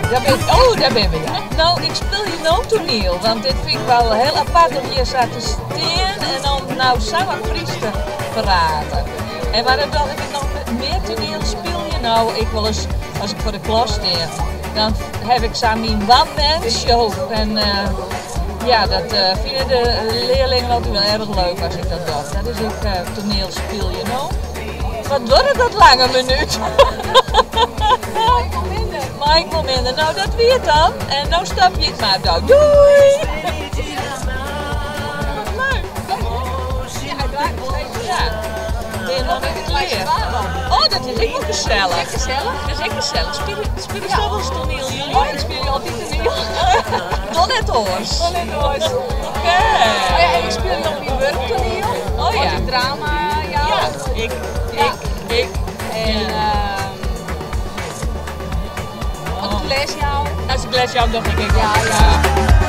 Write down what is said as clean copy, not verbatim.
Dêr bin, oh, dêr binne we, ja. No, ik spylje no toaniel, want dit fyn ik wol hiel apart om hjir sa te stean en om no sa wat Frysk te praten. En mar dan doch ik noch mear toaniel spylje. No, ik wolris, as ik foar de klas stean, dan ha ik sa myn one-man show. En ja, dat fine de learlingen altyd wol erch leuk as ik dat doch. Dat is ek toaniel spylje, no. Wat duorret dat lang, in minút? Mei ik wol minder. No, dat wie it dan. En no stapje ik mar. Doei! Wat leuk! Ja. Bin je noch net klear? Oh, dat is ek wol gesellich. Dat is ek gesellich. Spylest al wolris toaniel, Julia? Oh, ik spylje altyd toaniel. Doch net oars. Doch net oars. Oké. Oh ja, en ik spylje op myn wurk toaniel. Oh ja. As ik drama jou. Ja, ik, ik, ik. En as ik les jou. As ik les jou, doch ik ek. Ja, ja.